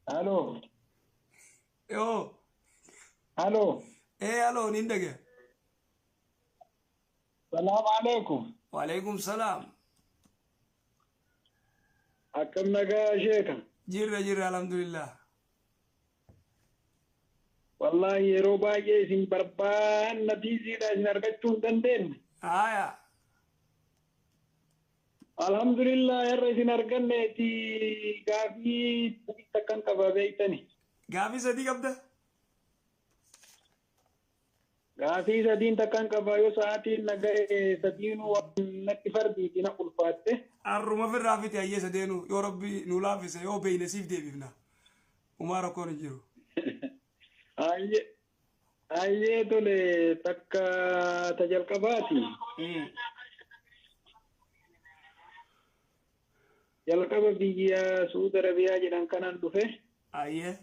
Halo. Yoo. Halo. Ee haloo niin dhagaya. Salaam alaikum. Waalaikum salaam. Akkam nagaa sheeka. Jirra jirra alhamdulillah. Wallaahi yeroo baay'ee isin barbaanna biiziidha isin argachuu hin dandeenye. Haaya. Alhamdulillah har'a isin arganneeti gaafii takkan qaba beektani. Gaafii sadii qabda? Gaafii sadiin takkan qaba yoo sa'aatiin na ga'e sadiinuu waan natti fardiiti na ulfaatte. Arruma firraa fiti hayyee sadeenuu yoo rabbi nu laaffise yoo beeyne siif deebifna. Umaa rakkoon hin jiru. Hayyee hayyee tole takka ta jalqabaati. Jalqaba biyya Suudi Arabiyaa jedhan kanan dhufe. Hayyee.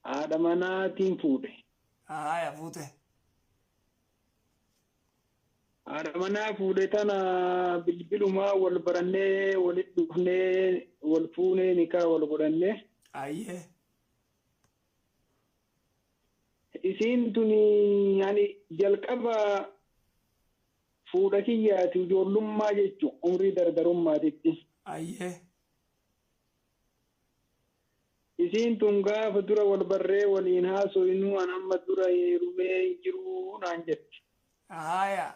Haadha manaatiin fuudhe. Haaya fuute. Haadha manaa fuudhe tana bilbilumaa wal barannee walitti dhufnee wal fuunee nikaa wal godhannee. Hayyee. Isiin tuni ani jalqaba fuudha kiyyaati ijoollummaa jechuun umrii dardarummaatitti. Hayyee. Isiin tun gaafa dura wal barree waliin haasoyinuu an amma dura heerumee hin jiruu naan jette. Haaya.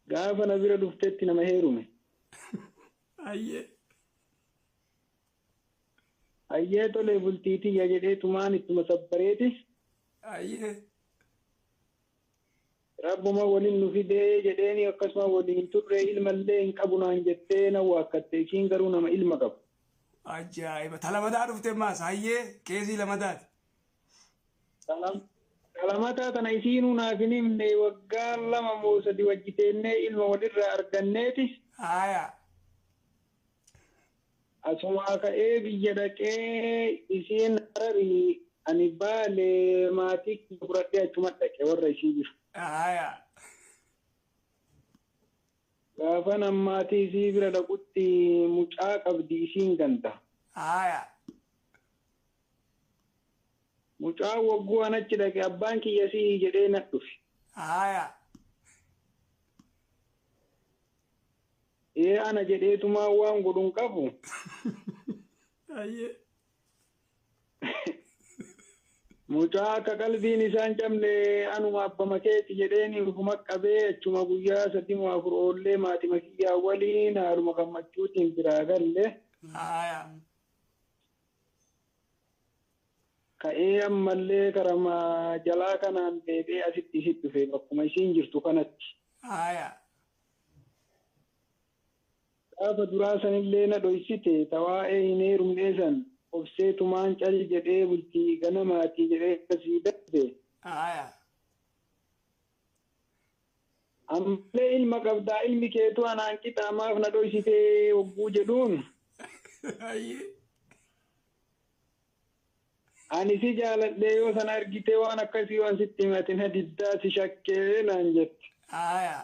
Gaafa na bira dhuftetti nama heerume. Hayyee. Hayyee tole bultii tiyya jedhee tumaan ittuma sabbareeti. Hayyee. Rabbuma waliin nu fidee jedheeni akkasuma waliin turre ilmallee hin qabu naan jettee na waakkatte isiin garuu nama ilma qabu. Ajaa'iba. Ta lamataa dhufte maas hayyee keesii lamataati. Talamataa tana isiinuu naaf hin himne waggaa 2 moo 3 wajji teennee ilma walirraa arganneeti. Haaya. Asumaa ka'ee biyya dhaqee isiin Hararii ani Baale maatii kiyya fudhadhee achuma dhaqe warra isii jiru. Haaya. Gaafan an maatii isii bira dhaqutti mucaa qabdi isiin ganda. Haaya. Mucaa wagguu an achi dhaqe abbaan kiyya si'i jedhee na dhufe. Haaya. Ee ana jedheetumaa waan godhu hin qabu. Hayyee. Mucaa akka qalbiin isaan cabne anuma abbama keeti jedheeni ufuma qabee achuma guyyaa 3 moo 4 oollee maatima kiyyaa waliin haaluma gammachuutiin biraa galle. Haaya. Ka'ee ammallee karama jalaa kanaan deebi'ee asitti isit dhufe bakkuma isiin jirtu kanatti. Haaya. Gaafa duraa sanillee na dhoysite ta waa'ee hin heerumnee san obsee tumaan cal jedhee bultii ganamaatii jedhee akkasii darbe. Haaya. Ammallee ilma qabdaa ilmi keetu anaan qixaa maaf na dhoysitee hogguu jedhuun. Hayyee. Ani si jaaladhee yoo sana argitee waan akkasii waan sitti himate na diddaa si shakkee naan jette. Haaya.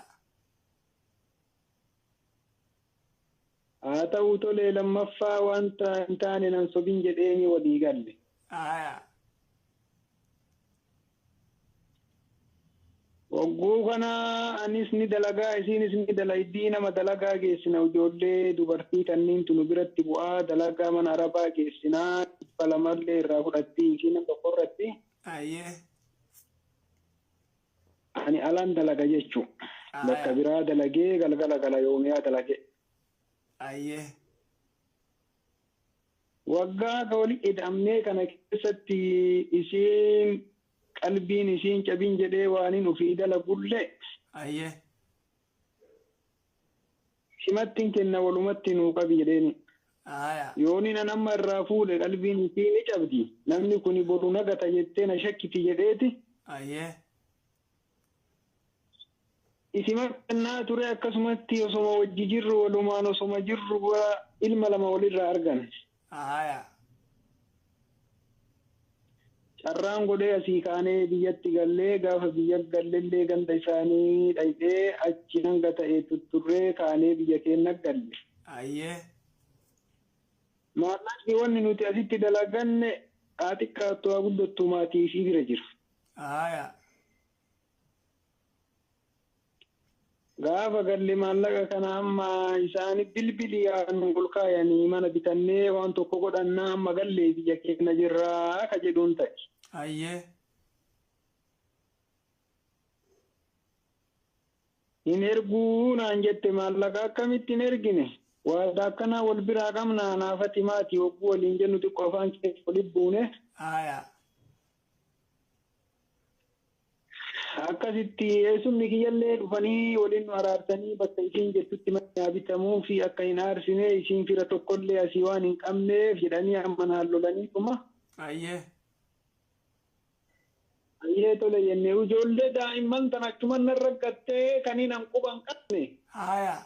Haa ta'uu tolee lammaffaa wanta hin taane nan sobin jedheeni walii galle. Haaya. Wagguu kana anis ni dalagaa isiinis ni dalaydii nama dalagaa geessina ijoollee dubartii tanniintu nu biratti bu'aa dalagaa mana arabaa geessinaa 200 irraa fudhatti isiin nama tokko irratti. Hayyee. Ani alaan dalaga jechuu. Bakka biraa dalagee galgala gala yoomiyaa dalagee. Hayyee. Waggaa ka wali ida'amnee kana keessatti isiin qalbiin isiin cabin jedhee waanin ufii dalagullee. Hayyee. Simattin kenna walumatti nuu qabi jedheeni. Haaya. Yoonin an amma irraa fuudhe qalbiin isii ni cabdi. Namni kuni boru nagata jettee na shakkiti jedheeti. Hayyee. Isima kennaa ture akkasumatti osoma wajji jirru walumaan osoma jirru ilma 2 walirraa argan. Haaya. Carraan godhee asii kaanee biyyatti gallee gaafa biyya gallellee ganda isaanii dhayxee achi hanga ta'e tutturree kaanee biyya keenya galle. Ayyee. Maallaqni wanni nuti asitti dalaganne haa xiqqaattu haa guddattu maatii isii bira jira. Aya. Gaafa galle maallaqa kana amma isaani bilbilii nu ol kaayanii mana bitannee waan tokko godhannaa amma gallee biyya keenya jirraa ka jedhuun ta'e. Ayyee. Hin erguu naan jette maallaqa akkamitti hin ergine? Waadaa akkanaa wal biraa qabnaa naafati maatii hogguu waliin jennu xiqqoo afaan keessa walitti buune. Aya. Akkasitti eessumni kiyyallee dhufanii waliin nu araarsanii bakka isiin jettutti mana bitamuu fi akka hin aarsine isiin fira tokkollee asii waan hin qabneef jedhanii amma naan lolaniituma. Ayyee. Ayyee tole jennee ijoollee daa'imman tan achuman narra gattee kaniin an quba hin qabne. Aya.